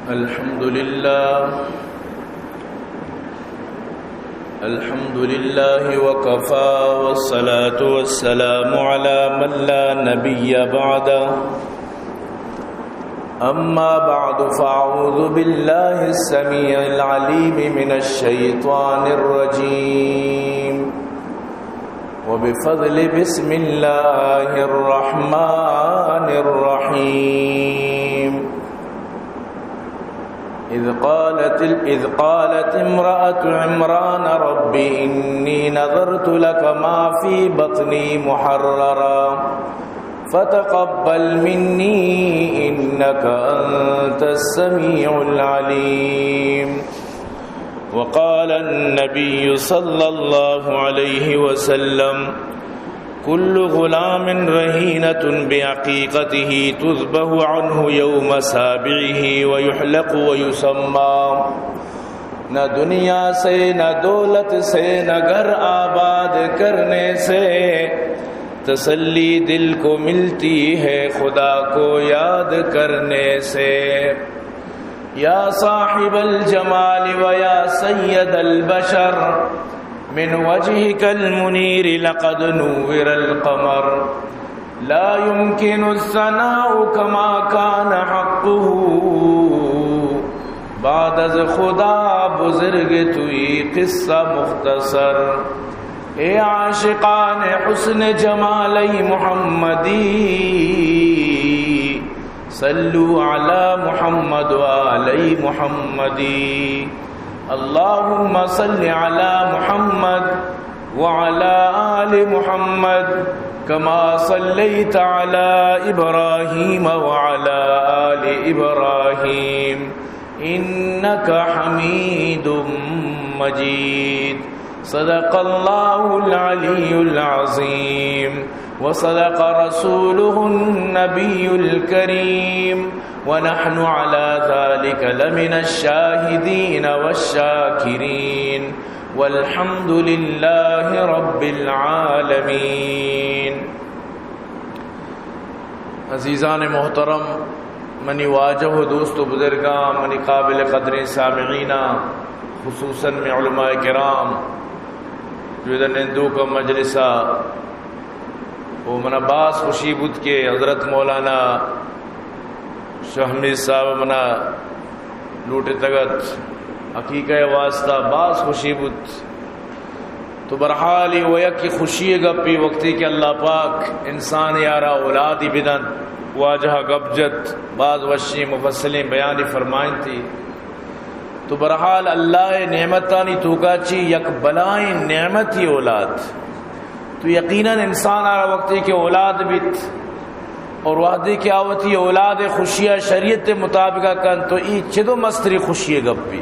الحمد لله. الحمد لله وكفى، والصلاة والسلام على من لا نبي بعده. أما بعد، فأعوذ بالله السميع العليم من الشيطان الرجيم. وبفضل بسم الله الرحمن الرحيم. إذ قالت، إذ قالت امرأة عمران رب إني نذرت لك ما في بطني محررا فتقبل مني إنك أنت السميع العليم. وقال النبي صلى الله عليه وسلم: كل غلام رهينة بعقيقته تذبح عنه يوم سابعه ويحلق ويسمى. نہ دنیا سے، نہ دولت سے، نہ گھر آباد کرنے سے، تسلی دل کو ملتی ہے خدا کو یاد کرنے سے۔ يا صاحب الجمال ويا سيد البشر، من وجهك المنير لقد نور القمر، لا يمكن الثناء كما كان حقه، بعد از خدا بزرگ توئی قصہ مختصر۔ اے عاشقان حسن جمال محمدی، صلوا على محمد وآل محمد۔ اللهم صل على محمد وعلى آل محمد كما صليت على إبراهيم وعلى آل إبراهيم إنك حميد مجيد. صدق الله العلي العظيم وصدق رسوله النبي الكريم ونحن على ذلك لمن الشاهدين والشاكرين والحمد لله رب العالمين. عزیزان محترم، منی واجہ و دوست و بزرگاں، منی قابل قدریں سامعیناں، خصوصاً میں علماء کرام، جو ادا نندوک مجلسا، و منا باز خوشی بوت کہ حضرت مولانا شاہ حمید صاحب منا لوٹتگ ات، عقیقہ واسطہ باز خوشی بوت۔ تو بہرحال اے و یک خوشی گپے، وقتی کہ اللہ پاک انسان یارا اولادی بدنت، واجہ گپ جت، باز وشیں مفصلیں بیانی فرمائنتی۔ تو بہرحال اللہ نعمتانی توکا چی یک بلائیں نعمتی اولاد۔ تو یقیناً انسان آرا وقتی کہ اولاد بیت اور وہدے کہ آ وتی اولاد خوشیا شریعت مطابقہ کن تو ای چدو مستری خوشی گپی۔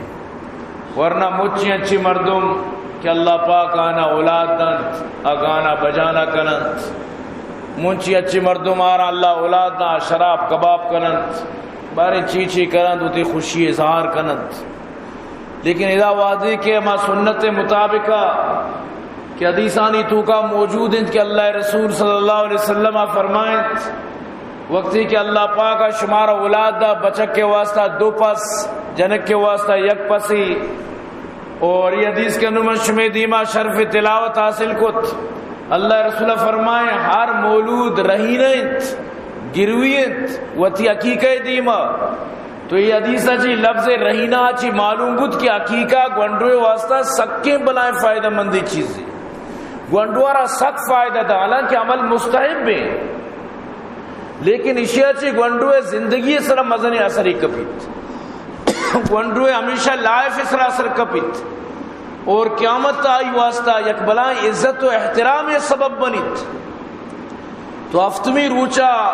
ورنہ مچی انچی مردم کہ اللہ پاک آنا اولاد دنت، آ گانا بجانا کننت۔ منچی انچی مردم آرا اللہ اولاد دنت، شراب کباب کننت، بارے چی چی کننت، وتی خوشی اظہار کننت۔ لیکن ادا وہدے کہ ہما سنت مطابقہ کہ حدیثانی توکا موجود انت کہ اللہ رسول صلی اللہ علیہ وسلم فرمائنت، وقتی کہ اللہ پاک شمارا اولاد دا، بچک کے واسطہ دو پس، جنک کے واسطہ یک پسی، اور یہ حدیث کہ نو من شمے دیما شرف تلاوت حاصل کت۔ اللہ رسول فرمائیں، ہر مولود رہینہ انت، گروی انت، وتی عقیقہ دیما۔ تو یہ حدیث چی لفظ رہینہ چی معلوم بوت کہ عقیقہ گونڈوے واسطہ سکیں بلائیں فائدہ مندی چیزی۔ گونڈوارا سک فائدہ دا، حالانکہ عمل مستحب ہے۔ لیکن اشیا چی گونڈوے زندگی سرا مزنیں اثر کپیت۔ گونڈوے ہمیشہ لائف سرا اثر کپیت۔ اور قیامت آئی واسطہ یک بلائیں عزت و احترام سبب بنیت۔ تو ہفتمی روچا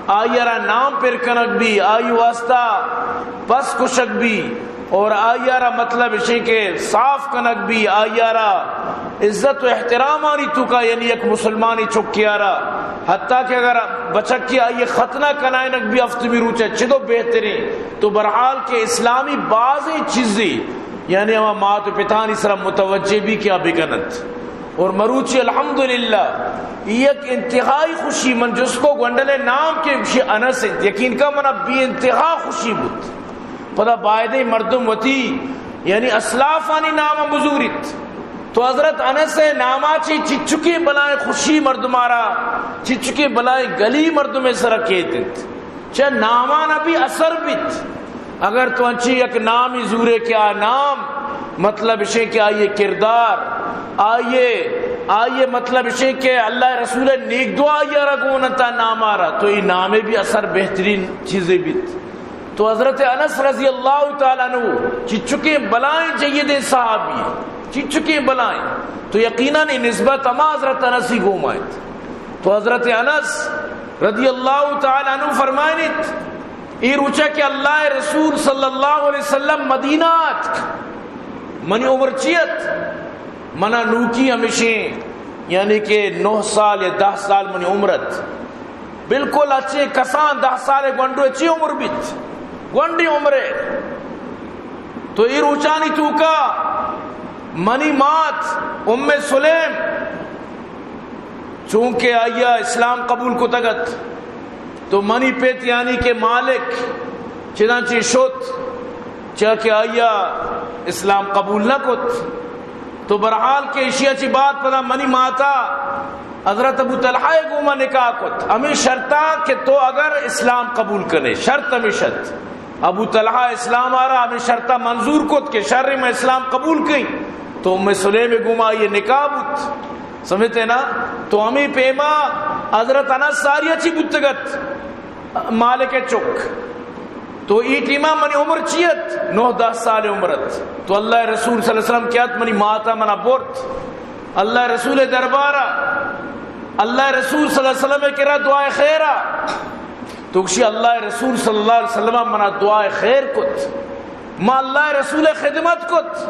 آئی را نام پر کنگ بی، آئی واسطہ پس کشگ بی، اور آئی را مطلب اشی کہ صاف کنگ بی، آئی را عزت و احترامانی توکا، یعنی یک مسلمانی چکیا را، حتیٰ کہ اگر بچکی آئی ختنہ کنائنگ بی ہفتمی روچا چدو بہترین۔ تو بہرحال کہ اسلامی بازیں چیزی یعنی ہما مات و پتانی سرا متوجہ بی کہ آ بکننت۔ اور مروچی الحمدللہ یک انتہائی خوشی، من جست کو گونڈلے نام کہ گوشی انس انت، یقین کا منا بے انتہا خوشی بوت۔ پدا بایدیں مردم وتی، یعنی اسلافانی نام بزوریت۔ تو حضرت انس ءِ ناما چی چچکیں بلائیں خوشی مردمارا، چچکیں بلائیں گلی مردم سرا کیت انت۔ چہ نامان بھی اثر بیت۔ اگر تو انچی یک نامی زورے کہ آ نام مطلب اشیں کہ آئیے کردار، آئیے، آئیے مطلب اشیں کہ اللہ رسول نیک دعا آئی را گون انت نامارا، تو ای نامے بھی اثر بہترین چیزے بیت۔ تو حضرت انس رضی اللہ تعالی عنہ چچکیں بلائیں جیدیں صحابی، چچکیں بلائیں، تو یقیناً ای نسبت ہما حضرت انس ہی گوما انت۔ تو حضرت انس رضی اللہ تعالی عنہ فرمائنیت، ای روچا کہ اللہ رسول صلی اللہ علیہ وسلم مدینہ اتک، منی عمر چی ات؟ منا نوکی ہمشیں، یعنی کہ نو سال یا دہ سال منی عمر ات۔ بالکل اچے کسان دہ سال گونڈو چی عمر بیت؟ گونڈی عمرے۔ تو ای روچانی توکا منی مات ام سلیم، چونکہ آئیا اسلام قبول کتگ ات، تو منی پت یعنی کہ مالک چداں چی شت، چیا کہ آئیا اسلام قبول نہ کت۔ تو بہرحال کہ اشیا چی بعد پدا منی ماتا حضرت ابو طلحہ گوما نکاح کت، ہمیں شرطا کہ تو اگر اسلام قبول کنے، شرط ہمیں شرط۔ ابو طلحہ اسلام آرا ہمیں شرطا منظور کت کہ شر میں اسلام قبول کئیں، تو ام سلیم گوما یہ نکاح بوت۔ سمجھتے نا؟ تو ہمیں پیما حضرت انس ساری اچھی بوتگت، مالک چک۔ تو ای ٹیما منی عمر چی ات؟ نو دہ سال عمر ات۔ تو اللہ رسول صلی اللہ علیہ وسلم کیا ات؟ منی ماتا منا برت اللہ رسول دربارا، اللہ رسول صلی اللہ علیہ وسلم کرا دعائے خیرا۔ تو گشی اللہ رسول صلی اللہ علیہ وسلم منا دعائے خیر کت، ما اللہ رسول خدمت کت۔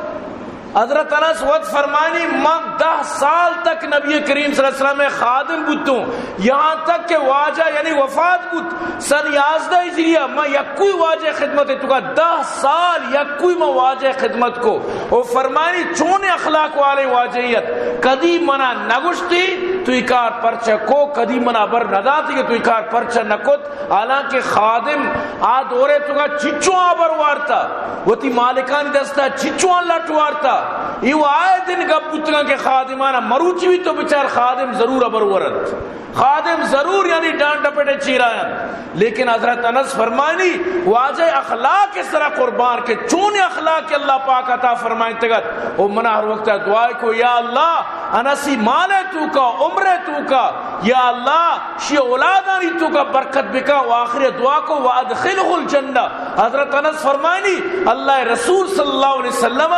حضرت انس وت فرمانی، من دہ سال تک نبی کریم صلی اللہ علیہ وسلم خادم بوتوں، یہاں تک کہ واجہ یعنی وفات بوت سن یازدہ ہجریہ، من یکوئی واجہ خدمت توکا دہ سال یکوئی من واجہ خدمت کو۔ او فرمانی، چون اخلاق والے واجہ ات، کدی منا نگشتی تو ای کار پرچہ کو، کدی منا بر نداتی کہ تو ای کار پرچہ نکت۔ حالانکہ خادم آ دورے توکا چچو آبر وارتا، وتی مالکانی دستا چچو لٹ وارتا۔ ای و آئے دن گپ بوتگاں کہ خادمانا مروچی بھی تو بچار خادم ضرور آبر ورنت۔ خادم ضرور یعنی ڈانڈ ڈپٹے چیرائن۔ لیکن حضرت انس فرمانی، واجہ اخلاق سرا قربان کہ چون اخلاق اللہ پاک عطا فرمائنتگت۔ او منا ہر وقت دعائے کو، یا اللہ، انسی مال توکا، عمر توکا، یا اللہ، شی اولادانی توکا برکت بکا۔ و آخر دعا کو، وادخلہ الجنہ۔ حضرت انس فرمائنی، اللہ رسول صلی اللہ علیہ وسلم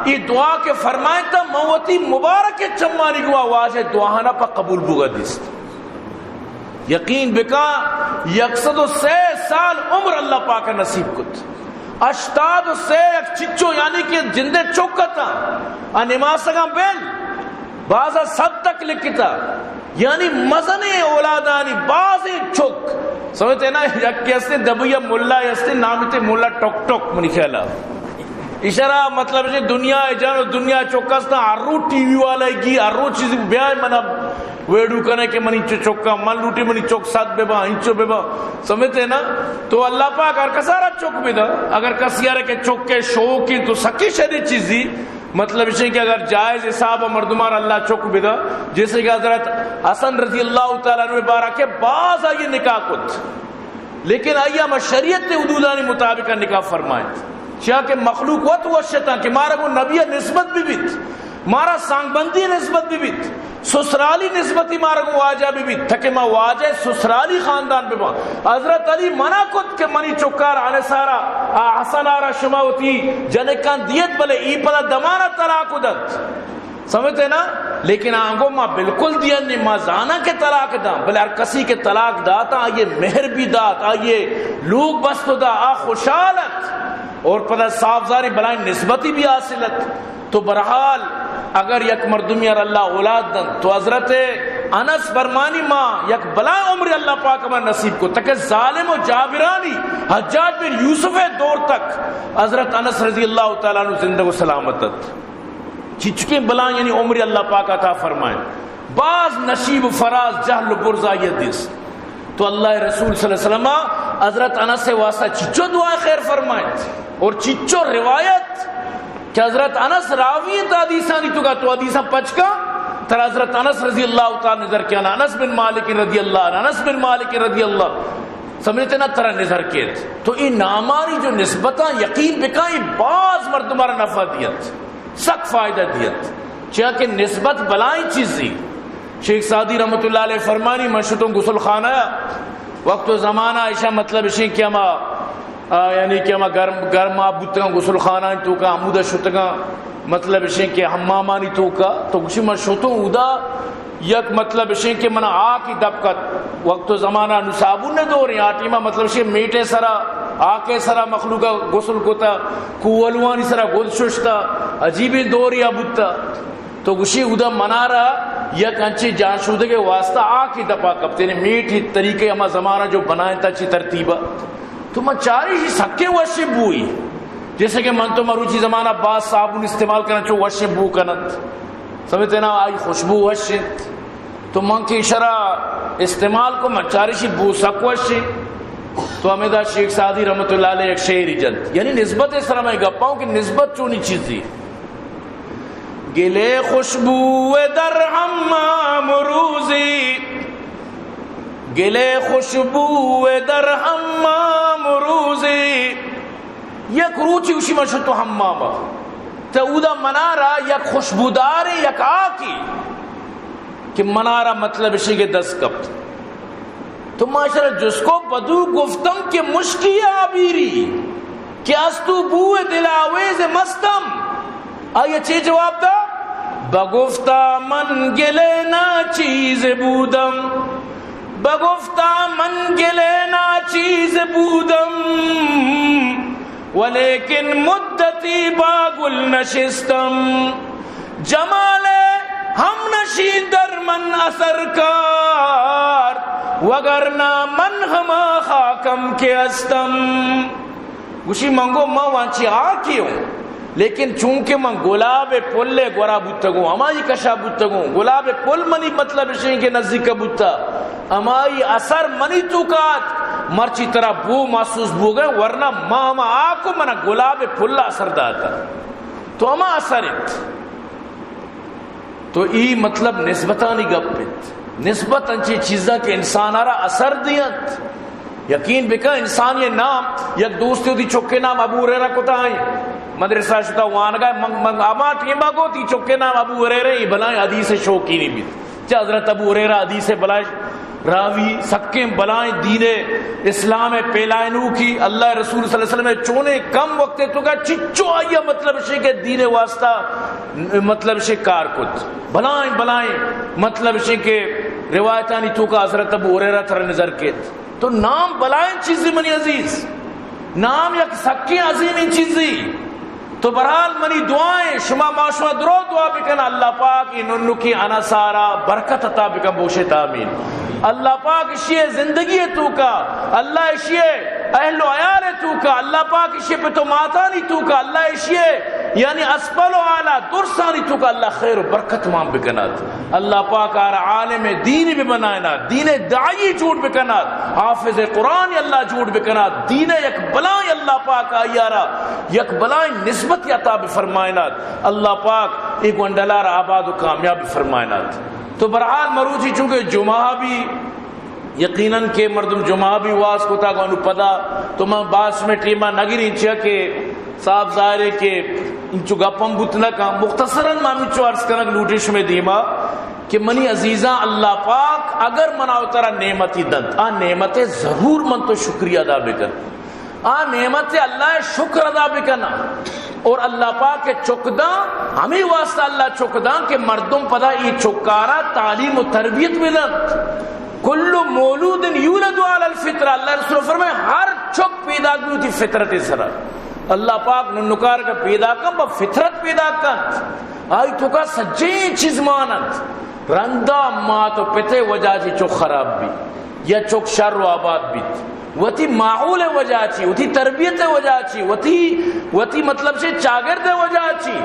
ای دعا کہ فرمائنتا، من وتی مبارک چمانی گوا واجہ دعاہانا پا قبول بوگا دیست۔ یقین بکا، یک سد و سے سال عمر اللہ پاک نصیب کت۔ ہشتاد و سے یک چچو، یعنی کہ جندے چک اتاں، آ نماسگاں بیل، بازا صد تک لکھتا، یعنی مزنیں اولادانی بازیں چک۔ سمجھتے نا، یک ہستے دبئی ملا ہستے، نام تے ملا ٹک ٹک، منی خیالا۔ اشارہ مطلب ہے دنیا ہے جانو، دنیا چک ہستا، ہر رو ٹی وی والا گی، ہر رو چیز بیائے منا ویڈیو کنے کہ منی چ-، چکا، من لوٹی منی چک سات ببا، انچو ببا۔ سمجھتے نا؟ تو اللہ پاک ہر کسارا چک بدا۔ اگر کسی آرے کہ چک کے شوق کی تو سکی شری چیزی، مطلب اسے کہ اگر جائز حساب مردمان اللہ چک بدا، جیسے کہ حضرت حسن رضی اللہ تعالیٰ عنہ بارہ کے باز آئیے نکاح کت۔ لیکن آئی ہم شریعت تے حدودانی مطابق نکاح فرمائیں۔ چیا کہ مخلوق وت وشتاں کہ مارا گوں نبی نسبت بھی بیت، مارا سانگ بندی نسبت بھی بیت، سسرالی نسبتی مارا گوں واجہ بھی بیت، تاکہ ما واجہ سسرالی خاندان بباں۔ حضرت علی منع کت کہ منی چکار انسارا، آ حسن آرا شما وتی جنکان دیت، بلے ای پدا دمانا طلاق دنت۔ سمجھتے نا؟ لیکن آنگو ما بالکل دیا نہیں، ما زانا کہ طلاق دا، بلے ہر کسی کہ طلاق داتا، آئیے مہر بھی دات، آئیے لوگ بست دا، آ خوشحال ات۔ اور پدا صاف ظاہر بلائیں نسبتی بھی حاصل ات۔ تو برحال اگر یک مردمی ار اللہ اولاد دن، تو حضرت انس فرمانی ما یک بلائیں عمر اللہ پاک ہمیں نصیب کو، تاکہ ظالم و جابرانی حجاج بن یوسف دور تک حضرت انس رضی اللہ تعالیٰ عنہ زندگ و سلامت ات۔ چچکیں بلائیں یعنی عمر اللہ پاک عطا فرمائیں۔ باز نشیب و فراز جہل و برز آئی دیست۔ تو اللہ رسول صلی اللہ علیہ وسلم حضرت انس ءِ واسطہ چچو دعا خیر فرمائیت اور چچو روایت کہ حضرت انس راوی انت حدیثانی توکا، تو حدیثاں پچ کن، ترا حضرت انس رضی اللہ تعالی نظر کیت، انس بن مالک رضی اللہ عنہ، انس بن مالک رضی اللہ، سمجھتے نا، ترا نظر کیت۔ تو اے نامانی جو نسبتاں یقین بکن، اے باز مردماں را نفع دیت، سک فائدہ دیت، چیا کہ نسبت بلائیں چیزے۔ شیخ سعدی رحمت اللہ علیہ فرمانی، من شتوں غسل خانہ، وقت و زمانہ ایشاں، مطلب ایشیں کہ ہما، آ، یعنی کہ ہما گرم، گرم آپ بوتگاں غسل خانہ توکا، ہمودا شتگاں، مطلب ایشیں کہ حمامانی توکا، تو گوشی من شتوں اودا یک، مطلب ایشیں کہ من آکی دپ کت، وقت و زمانہ نو صابون نے دور ہیں، آ ٹیما، مطلب ایشیں میٹے سرا، آکے سرا مخلوقا غسل کتا، کوہلوانی سرا گد ششتا، عجیبیں دورے آ بوتا۔ تو گوشی، اودا منارا یک انچیں جان شودگے واسطہ آکے دپا کپت، یعنی میٹھی طریقے ہما زمانہ جو بنائینتا چی ترتیبا۔ تو من چاری شی سکیں وشیں بوئی، جیسے کہ من تو مروچی زمانہ باز صابون استعمال کناں، چو وشیں بو کنت، سمجھتے نا، آئی خوشبو وش انت۔ تو من کہ ایشرا استعمال کو، من چاری شی بو سک وشیں۔ تو ہمیدا شیخ سعدی رحمت اللہ علیہ یک شعری جنت، یعنی نسبت سرا میں گپاؤں کہ نسبت چونی چیزی۔ گلے خوشبو در حمام روزی، گلے خوشبو در حمام روزی۔ یک روچی گوشی من شتوں حماما، تو اودا منارا یک خوشبوداریں یک آکی کہ منارا، مطلب ایشیں کہ دست کپت۔ تو ما ایشرا جست کو، بدو گفتم که مشکی عبیری، که از تو بو دلاویز مستم۔ آئی چے جواب دا؟ بگفتا من گلے ناچیز بودم، بگفتا من گلے ناچیز بودم، ولیکن مدتی با گل نشستم۔ جمال همنشین در من اثر کرد، وگرنه من هما خاکم که هستم۔ گوشی من گو من وانچی آکی اوں، لیکن چونکہ من گلاب پل گورا بوتگوں، ہمائی کشا بوتگوں، گلاب پل منی مطلب اشیں کہ نزدیک بوتا، ہمائی اثر منی توکا ات، مرچی ترا بو محسوس بوگئے، ورنہ ما ہما آکو منا گلاب پل اثر داتا۔ تو ہما اثر انت۔ تو ای مطلب نسبتانی گپ انت۔ نسبت انچیں چیزاں کہ انسان را اثر دینت۔ یقین بکن، انسان یہ نام، یک دوستی وتی چکے نام ابو ہریرہ کتا ہیں۔ مدرسہ شتا وانگا، من، من اما ٹیما گو تی چکے نام ابو ہریرہ، ای بلائیں حدیث شوقینی بیت۔ چہ حضرت ابو ہریرہ حدیث بلائیں راوی، سکیں بلائیں دین اسلام پیلائنوکی، اللہ رسول صلی اللہ علیہ وسلم چونے کم وقت توکا چچو آئیا مطلب شے کہ دین واسطہ مطلب شے کار کت۔ بلائیں بلائیں مطلب شے کہ روایتانی توکا حضرت ابو ہریرہ تر نظر کیت۔ تو نام بلائیں چیزی منی عزیز، نام یک سکیں عظیمیں چیزی۔ تو بہرحال منی دعائیں، شما ما شما درو دعا بکن، اللہ پاک ای ننکی انسارا برکت عطا بکن، بوشت آمین۔ اللہ پاک اشی زندگی توکا، اللہ اشی اہل و عیال توکا، اللہ پاک اشی پت و ماتانی توکا، اللہ اشی یعنی اسفل و اعلی درسانی توکا اللہ خیر و برکت مان بکنات۔ اللہ پاک آرا عالم دین بہ بنائینات، دین داعی جوڑ بکنات، حافظ قرآن اللہ جوڑ بکنات، دین یک بلائیں اللہ پاک آئیارا یک بلائیں نسبت عطا بفرمائینات۔ اللہ پاک اے گونڈلار آباد و کامیاب بفرمائینات۔ تو بہرحال مروچی چونکہ جمعہ بھی یقیناً کہ مردم جمعہ بھی واز کتا گو انو پدا تو من باز شمے ٹیما نگریں، چیا کہ صاحب ظاہر ہے کہ انچو گپ ہم بوت نہ کن۔ مختصراً من انچو عرض کنگ لوٹیں شمے دیما کہ منی عزیزاں، اللہ پاک اگر منا و ترا نعمتی دنت، آ نعمت ضرور من تو شکریہ ادا بکن۔ آ نعمت اللہ شکر ادا بکنا اور اللہ پاک چک داں، ہمیں واسطہ اللہ چک داں کہ مردم پدا ای چکارا تعلیم و تربیت بدنت۔ کل مولود یولد علی الفطرہ، اللہ رسول فرمائے، ہر چک پیدا بیوتی فطرت سرا۔ اللہ پاک ننکار کا پیدا کن، با فطرت پیدا کن، آئی توکا سجیں چیز مانت۔ رندا مات و پتے وجہ چی چک خراب بی یا چک شر و آباد بیت، وتی ماحول وجہ چی، وتی تربیت وجہ چی، وتی، وتی مطلب سے چاگرد وجہ چی۔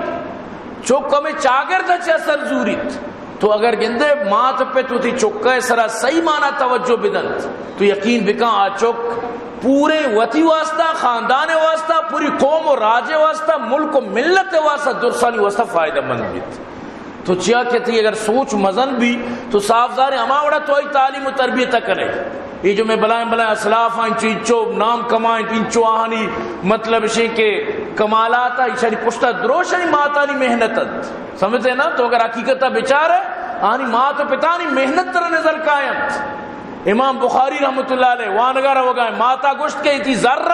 چک ہمیں چاگرد چہ اثر زوریت۔ تو اگر گندے مات پت وتی چکے سرا صحیح معنی توجہ بدنت، تو یقین بکن آ چک پورے وتی واسطہ، خاندان واسطہ، پوری قوم و راج واسطہ، ملک و ملت واسطہ، درسانی واسطہ فائدہ مند بیت۔ تو چیا کہ تئی اگر سوچ مزن بی، تو صاف ظاہر ہے ہما وڑا تو آئی تعلیم و تربیت کنے۔ یہ جو میں بلائیں بلائیں اسلاف ہیں، انچو انچو نام کمائیں، انچو آہانی مطلب شے کہ کمالات ہیں، اشاری پشتا دروشنی ماتانی محنت انت۔ سمجھتے نا؟ تو اگر حقیقت بچار ہے، آنی مات و پتانی محنت ترا نظر کائنت۔ امام بخاری رحمت اللہ علیہ وانگا روگا ہے، ماتا گوشت کہ ایتی زر،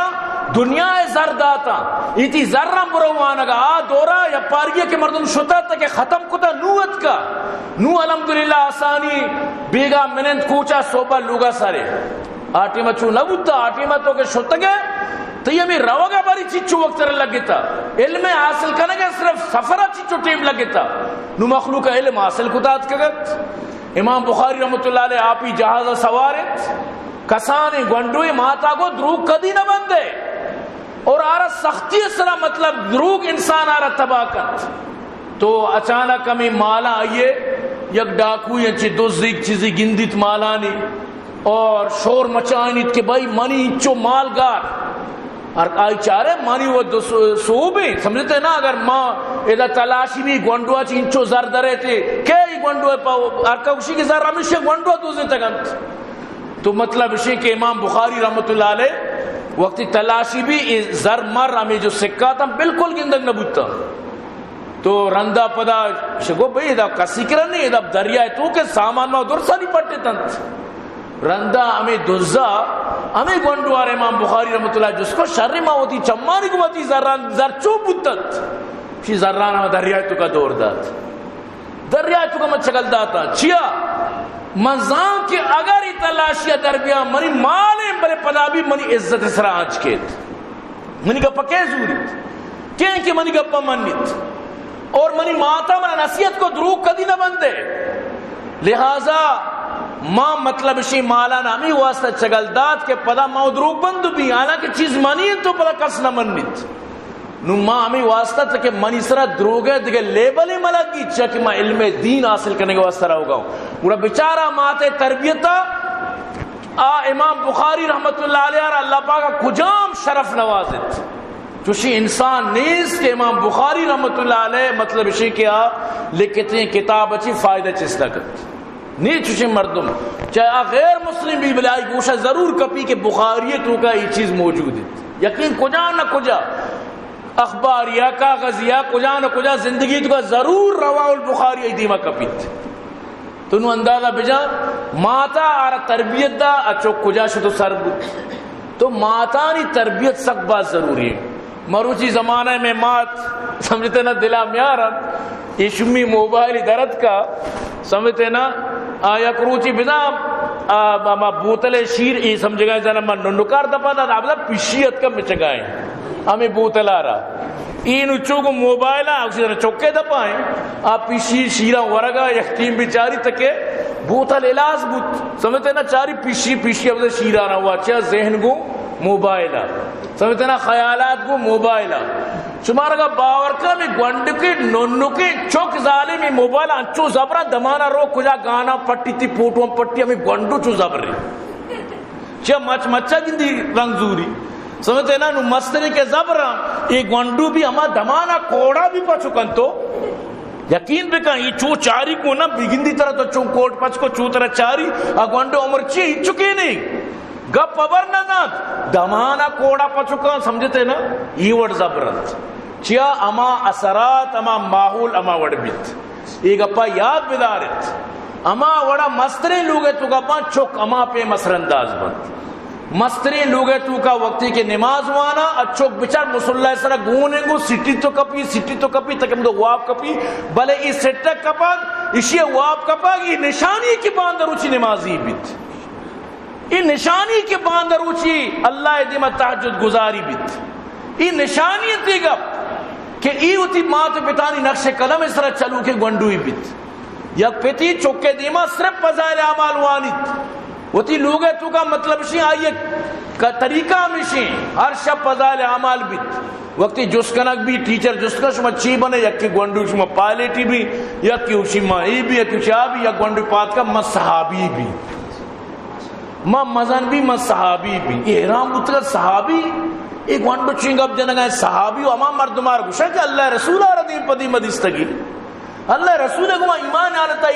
دنیا ہے زر داتا، ایتی زر برو وانگا۔ آ دورا یا پارگی کہ مردم شتا تک ختم کتا، نو اتکا، نو الحمدللہ آسانی بیگا منند کوچا صوبہ لوگا سارے۔ آ ٹیما چو نہ بوتا، آ ٹیما تو کہ شتگے، تئی ہمیں روگا باری چچو وقت تر لگتا، علم حاصل کنگے صرف سفرا چچو ٹیم لگتا، نو مخلوق علم حاصل کتا اتکگت۔ امام بخاری رحمت اللہ علیہ آپی جہاز سوار انت، کسانیں گونڈوے ماتا گو دروگ کدی نہ بندے، اور آرا سختی سرا، مطلب، دروگ انسان آرا تباہ کنت۔ تو اچانک ہمیں مالا آئیے یک ڈاکوی انچی دزیگ چیزی گندیت مالانی، اور شور مچائنیت کہ بھائی منی انچو مال گار۔ ہر آئی چارے منی و دو سو-، سوبیں، سمجھتے نا؟ اگر ما ادا تلاشی بھی گونڈوا چی انچو زر درے تے، کہ ای گونڈو پا ہر کشی کے زر ہمیشہ گونڈوا دوزے تگنت۔ تو مطلب اشی کہ امام بخاری رحمت اللہ علیہ وقتی تلاشی بھی، ای زر مر ہمیں جو سکات ہم بالکل گندگ نہ بوتا۔ تو رندا پدا شگو بھئی، ادا کسی کرا نہیں، ادا دریائے تو کہ سامان ما درسانی پٹے تنت۔ رندا ہمیں دزا، ہمیں گونڈوار امام بخاری رحمت اللہ جس کو شر ما ہوتی چمانی کو ہوتی زران زر چو بوتت۔ شی زران ہم دریائے تو کا دور دات۔ دریائے تو کا من چگل داتا۔ چیا؟ من زان کہ اگر ای تلاشی در بیا منی مال ہیں، بلے پدا بھی منی عزت سرا آنچ کیت۔ منی گپا کئے زوریت؟ کئے کہ منی گپا منیت؟ اور منی ماتا منا نصیحت کو دروگ کدی نہ بندے۔ لہذا ما مطلب شی مالا نامی واسطہ چگل دات کہ پدا ما دروگ بند بھی، حالانکہ چیز منی انت تو پدا کس نہ منیت۔ نو ما ہمیں واسطہ تک کہ منی سرا دروگ ہے، دیگہ لیبل ہی ملگی، چیا کہ ما علم دین حاصل کرنے کے واسطہ رہو گا۔ پورا بیچارہ ماتے تربیتا آ امام بخاری رحمت اللہ علیہ را اللہ پاک کجام شرف نوازت۔ چوشی انسان نیست کہ امام بخاری رحمت اللہ علیہ مطلب اشی کہ آ لکھتیں کتاب اچی فائدہ چست نہ کرت۔ نی چوشی مردم چاہے آ غیر مسلم بھی بلے آئی گوشہ ضرور کپی کہ بخاری تو کا یہ چیز موجود ہے۔ یقین کجا نہ کجا اخبار یا کاغذ یا کجا نہ کجا زندگی تو کا ضرور رواہ البخاری ای دیما کپیت۔ تو نو اندازہ بجا، ماتا آرا تربیت دا، اچو کجا شتو سر بوت۔ تو ماتانی تربیت سک باز ضروری ہے۔ مروچی زمانہ میں مات سمجھتے نا دلا میارا، یہ شمی موبائل درت کا سمجھتے نا، آ یک روچی بزاں، آ، ما، ما بوتل شیر، ای سمجھگا جانا ما ننکار دپا دا، دا بزاں پشی اتکا مچگائیں۔ ہمیں بوتل آ رہا۔ این چو گو موبائل آ، اسی طرح چوکے دپائیں۔ آ پشی شیرا ورگا، یک ٹیم بیچاری تکے بوتل الاس بوت۔ سمجھتے نا چاری پشی، پشی اب شیرا رہا ہوا، چیا ذہن گو موبائل آ۔ سمجھتے نا خیالات گو موبائل آ۔ شمارا کا باور کا میں گونڈکے ننکے چوک ظالم موبائل انچو زبرا دمانا رو کجا گانا پٹی تی پوٹو پٹی ہمیں گونڈو چو زبرے۔ چہ مچ مچا گندی رنگ زوری۔ سمجھتے نا نو مسترے کے زبرا اے گونڈو بھی ہما دمانا کوڑا بھی پچو کنتو۔ یقین بکن، یہ چو چاری کو نہ بگندی طرح تو چون کوٹ پچ کو چو طرح چاری، آ گونڈو عمر چی چکے نہیں۔ گپ خبر نہ دانت، دمانا کوڑا پچکان سمجھتے نا، یہ وڑ زبرنت۔ چیا ہما اثرات، ہما ماحول، ہما وڑ بیت۔ یہ گپا یاد بدارت۔ ہما وڑا مستریں لوگے تو گپاں چک ہما پہ مسر انداز بنت۔ مستریں لوگے تو کا وقتی کہ نماز وانا، ا چک بچار مصلی سرا گون انگو، سٹی تو کپی، سٹی تو کپی، تکم دو واب کپی، بلے یہ سٹک کپاگ، اشی واب کپاگ، یہ نشانی کہ باندروچی نمازی بیت۔ اے نشانی کہ باندروچی اللہ ء دیما تہجد گزاری بیت۔ اے نشانی انت اے گپ کہ اے وتی مات و پتانی نقش قدم ء سرا چلوکیں گونڈوے بیت۔ یک پتی چکے دیما صرف فضائل اعمال وانیت۔ وتی لوگ ء توکا مطلب شی آئی ء طریقہ ہمیشی ہر شپ فضائل اعمال بیت۔ وقتی جست کنگ بی، ٹیچر جست کن، شما چی بنے؟ یکی گونڈو شما پائلٹی بی، یکی اوشی ما ای بی، یکی اوشی آ بی، یک گونڈو پاد کن، من صحابی بی۔ ما مزن بی، ما صحابی بی۔ اے حیران بوتگا، صحابی؟ اے گونڈو چین گپ جنگا ایں؟ صحابی و ہما مردمار گوشن کہ اللہ رسول آرا دیم پدی مدیستگی۔ اللہ رسول گما ایمان آلتا،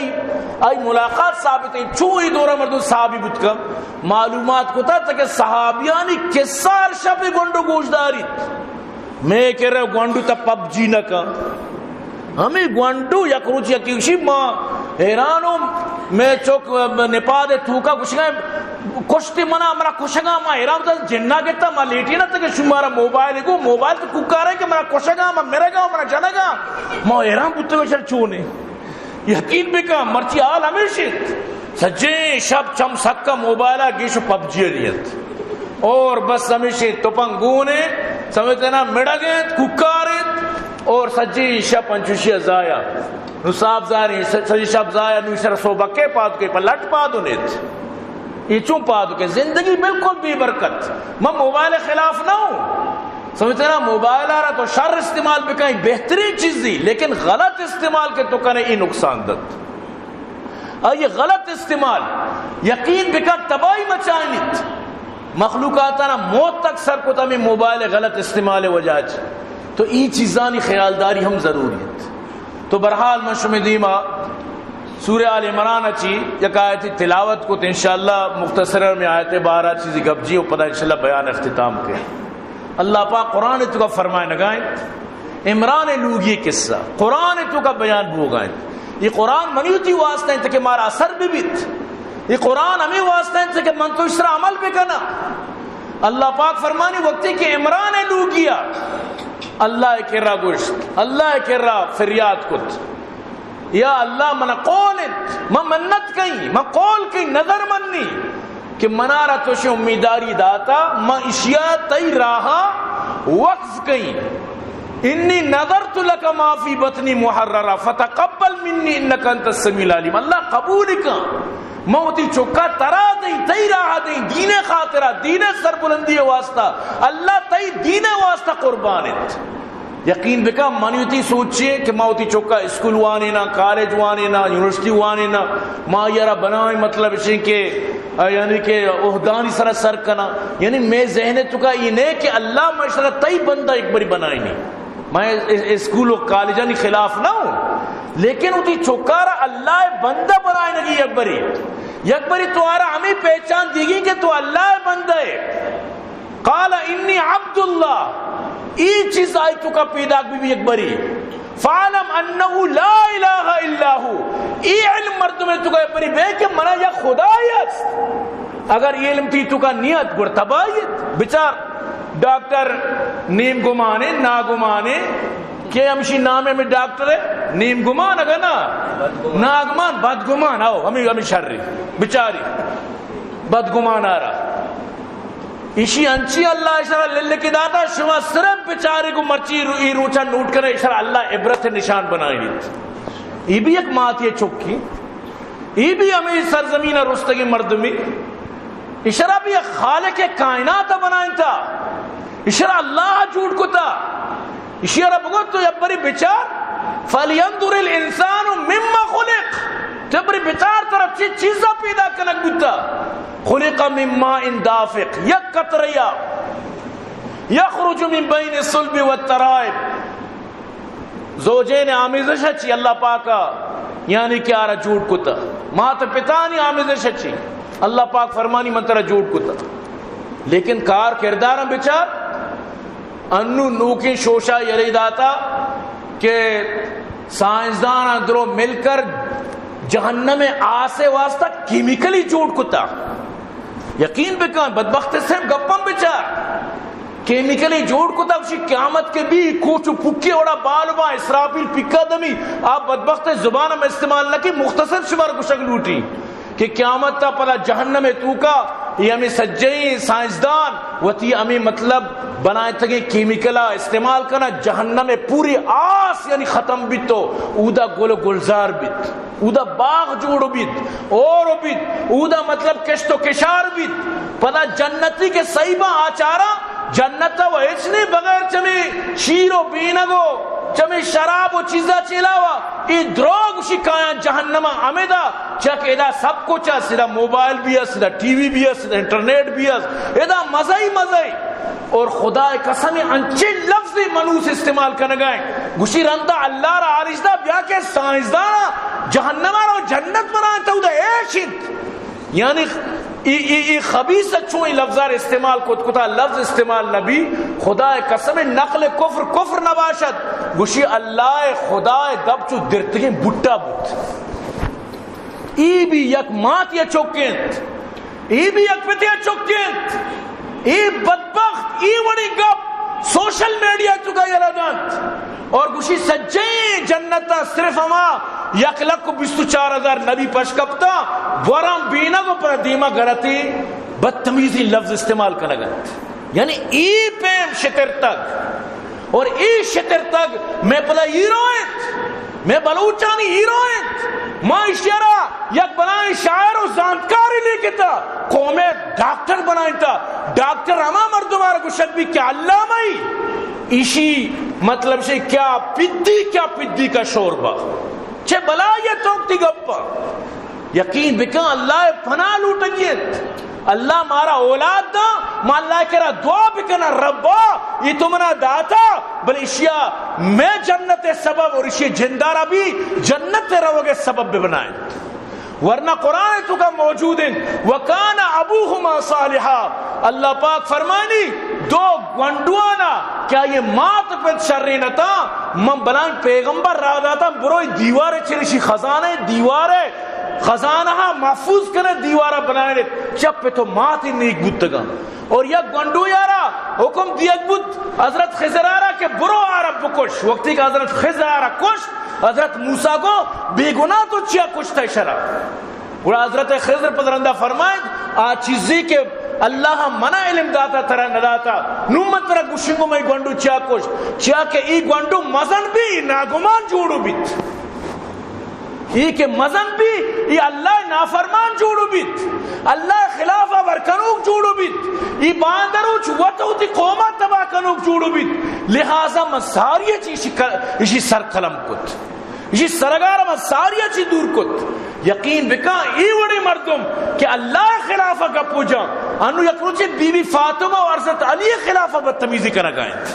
آئی ملاقات ثابت ہے۔ چو اے دورا مردم صحابی بوتگا؟ معلومات کتا تاکہ صحابیانی قصہ ہر شپ گونڈو گوش داریت۔ مئے کرا گونڈو تا پب جی نہ کن۔ ہمے گونڈو یک روچ یکی گوشی، ما حیرانوں، مئے چک نپاد توکا گوشگا، کشت منا، منا کشگا، ما حیران بوتاں، جنا گتا، ما لیٹی نہ تک شمارا موبائل گو، موبائل تو کوکارے کہ منا کشگا، ما مرگا، منا جنگا، ما حیران بوتگا شر چونے۔ یقین بکن، مرچی حال ہمیش انت۔ سجیں شپ چم سکا موبائل ء گیش و پب جی ء دیت۔ اور بس ہمیش انت، تپنگ گون انت، سمجھتے نا، مڑگ انت، کوکار انت، اور سجیں شپ انچوشی ء ضائع۔ نو صاف ظاہر انت، س-، سجیں شپ ضائع، نو سر سوبکے پاد کے، پر لٹ پاد انت۔ اے چون پاد کے؟ زندگی بالکل بے برکت۔ من موبائل خلاف نہ ہوں۔ سمجھتے نا، موبائل آرا تو شر استعمال بکن، بہترین چیزی، لیکن غلط استعمال کہ تو کنے، اے نقصان دت۔ آئی غلط استعمال، یقین بکن، تباہی مچائنیت۔ مخلوقاتانا موت تک سر کت ہمیں موبائل غلط استعمال وجہ چ۔ تو اے چیزانی خیالداری ہم ضروری انت۔ تو بہرحال من شمے دیما سورہ آل عمران چی یک آیتی تلاوت کت، انشاءاللہ مختصرا میں آیت بارہ چیزی گپ جی و پدا انشاءاللہ بیان اختتام کے۔ اللہ پاک قرآن توکا فرمائنگا انت، عمران لوگی قصہ قرآن توکا بیان بوگا انت۔ یہ قرآن منی وتی واسطہ انت کہ مارا اثر ببیت۔ یہ قرآن ہمیں واسطہ انت کہ من تو اس طرح عمل بکنا۔ اللہ پاک فرمانی، وقتی کہ عمران لوگیا اللہ کرا گوشت، اللہ کرا فریاد کت، یا اللہ، من قول انت، من منت کئی، من قول کئی، نظر منی کہ منارا تو شی امیداری داتا، من اشیا تئی راہا وقف کئی۔ انی نذرت لک ما فی بطنی محررا فتقبل منی انک انت السمیع العلیم۔ اللہ قبول کن، من وتی چکا ترا دئی، تئی راہ دئی، دین خاطرا، دین سربلندی واسطہ، اللہ تئی دین واسطہ قربان انت۔ یقین بکن، منی وتی سوچے کہ ما وتی چکا اسکول وانینا، کالج وانینا، یونیورسٹی وانینا، ما یارا بنائیں، مطلب اش کہ، آ، یعنی کہ عہدانی سرا سر کنا، یعنی مئے ذہن توکا یہ نہیں کہ اللہ، ما اشرا تئی بندہ ایک بری بنائینی۔ میں اس-، اسکول و کالجانی خلاف نہ ہوں، لیکن وتی چکارا اللہ بندہ بنائینگی یک بری، یک بری تو آرا ہمیں پہچان دیگی کہ تو اللہ بندہ ہے۔ قال انی عبد اللہ، ای چیز آئی توکا پیداک بی، بی یک بری۔ فعلم انه لا الہ الا هو، ای علم مردم توکا یک بری بے کہ منا یک خدای است۔ اگر ای علم تئی توکا نیت، گڑ تباہی ات۔ بچار، ڈاکٹر نیم گمانے، ناگمانے، کہ ہمشی نام میں ڈاکٹر ہے، نیم گمان اگر نا، ناگمان، بدگمان، آؤ، ہمیں، ہمیں شر رہی۔ بچاری، بدگمان آ رہا۔ ایشی انچی اللہ اشرا للکی داتا، شما صرف بچارے کو مرچی رو-، ای روچا نوٹ کرے، اشرا اللہ عبرت نشان بنائینیت۔ ای بھی یک ماتی چکی، ای بھی ہمیں سرزمین رستگی مردمی، اشرا بھی یک خالق کائنات بنائنتا، اشرا اللہ جوڑ کتا۔ اشی را بگو تو یک بری بچار، فلینظر الانسان مما خلق، تو بری بچار ترا چی چیزا پیدا کنگ بوتا۔ خلق من ماء دافق، یک قطریا، یخرج من بین الصلب والترائب۔ زوجین آمیزش چی اللہ پاکا، یعنی کہ آرا جوڑ کتا۔ مات پتانی آمیزش چی اللہ پاک فرمانی من ترا جوڑ کتا۔ لیکن کار کردارم بچار، انو نوکیں شوشا یلے داتا کہ سائنسدان درو مل کر جہنم آسے واسطہ کیمیکلی جوڑ کتا۔ یقین بکن، بدبخت صرف گپم بچار۔ کیمیکلی جوڑ کتا، اسی قیامت کے بھی کوچ و پکی اوڑا بال با اسرافیل پکا دمی، آپ بدبخت زبان ہم استعمال نہ کی، مختصر شمار گشگ لوٹی۔ کہ قیامت تا پدا جہنم توکا یہ ہمیں سجہیں سائنسدان وتی ہمیں مطلب بنائتگیں کیمیکلا استعمال کنا، جہنم پوری آس یعنی ختم بیت تو اودا گل و گلزار بیت، اودا باغ جوڑ بیت، اور بیت، اودا مطلب کشت و کشار بیت۔ پدا جنتی کے صحیح با آچارا جنت و ہچ نہیں بغیر چمی شیر و بینگ و چمے شراب و چیزا چہ علاوہ اے دروگ گوشی کایاں جہنما ہمدا، چیا کہ ادا سب کچھ است، ادا موبائل بھی است، ادا ٹی وی بھی است، ادا انٹرنیٹ بھی است، ادا مزہ ہی مزہ۔ اور خدا قسم انچیں لفظ منوس استعمال کنگا ہیں، گوشی رندا اللہ را آرش دا بیا کہ سائنسدان جہنما را جنت بنائیں تو دا ایش انت۔ یعنی ای، ای، ای خبیث چون ای لفظار استعمال کت کتا، لفظ استعمال نبی، خدا قسم نقل کفر کفر نباشد۔ گوشی اللہ خدا دپ چو درتگیں بوٹا بوت۔ ای بھی یک ماتی چک انت، ای بھی یک پتی چک انت۔ ای بدبخت ای وڑی گپ سوشل میڈیا توکا یلہ دنت اور گوشی سجیں جنتا صرف ہما یک لکھ و بیست و چار ہزار نبی پش کپتا، گوران بینگ و پر دیما گرتی بدتمیزی لفظ استعمال کنگ انت۔ یعنی ای پیم شترتگ اور ای شترتگ میں پدا ہیرو انت، میں بلوچانی ہیرو انت۔ ما اشیارا یک بلائیں شاعر و زانتکاری لیکتا، قوم ڈاکٹر بنائینتا۔ ڈاکٹر ہما مردم آر گوشگ بی کہ علامہ ای، ایشی مطلب شے کیا پدی، کیا پدی کا شوربا۔ چہ بلائی توک تی گپا۔ یقین بکن اللہ پناہ لوٹگی انت۔ اللہ مارا اولاد دا، ما اللہ کرا دعا بکنا، ربا، یہ تو منا داتا، بل اشیا میں جنت سبب اور اشی جندارا بھی جنت روگ سبب بنائیں۔ ورنہ قرآن توکا موجود انت، وکان ابوہما صالحا۔ اللہ پاک فرمانی، دو گونڈوانا کہ آئی مات پت شرین اتاں، من بلائیں پیغمبر را داتاں، برو دیوار چرشی خزانہ دیوار خزانہ محفوظ کنے، دیوارا بنائے، چپ تو مات نیک بوتگاں۔ اور یک گونڈو یارا حکم دیگ بوت حضرت خضر آرا کہ برو آرا بکش۔ وقتی کہ حضرت خضر آرا کشت، حضرت موسیٰ گو، بے گناہ تو چیا کشتا شرا؟ گڑا حضرت خضر پد رندا فرمائیت، آ چیزی کہ اللہ منا علم داتا ترا نداتا، نو من ترا گوشنگو مئی گونڈو چیا کشت؟ چیا کہ ای گونڈو مزن بی، ناگمان جوڑو بیت۔ ای کہ مزن بی، ای اللہ نافرمان جوڑو بیت، اللہ خلاف ورکنوک جوڑو بیت، ای باندروچ وت وتی قوما تباہ کنوک جوڑو بیت۔ لہذا من ساری چی اشی سر قلم کت، اشی سرگار من ساری چی دور کت۔ یقین بکن ای وڑی مردم کہ اللہ خلاف گپو جان، انو یک روچے بی بی فاطمہ و حضرت علی خلاف بدتمیزی کنگا انت۔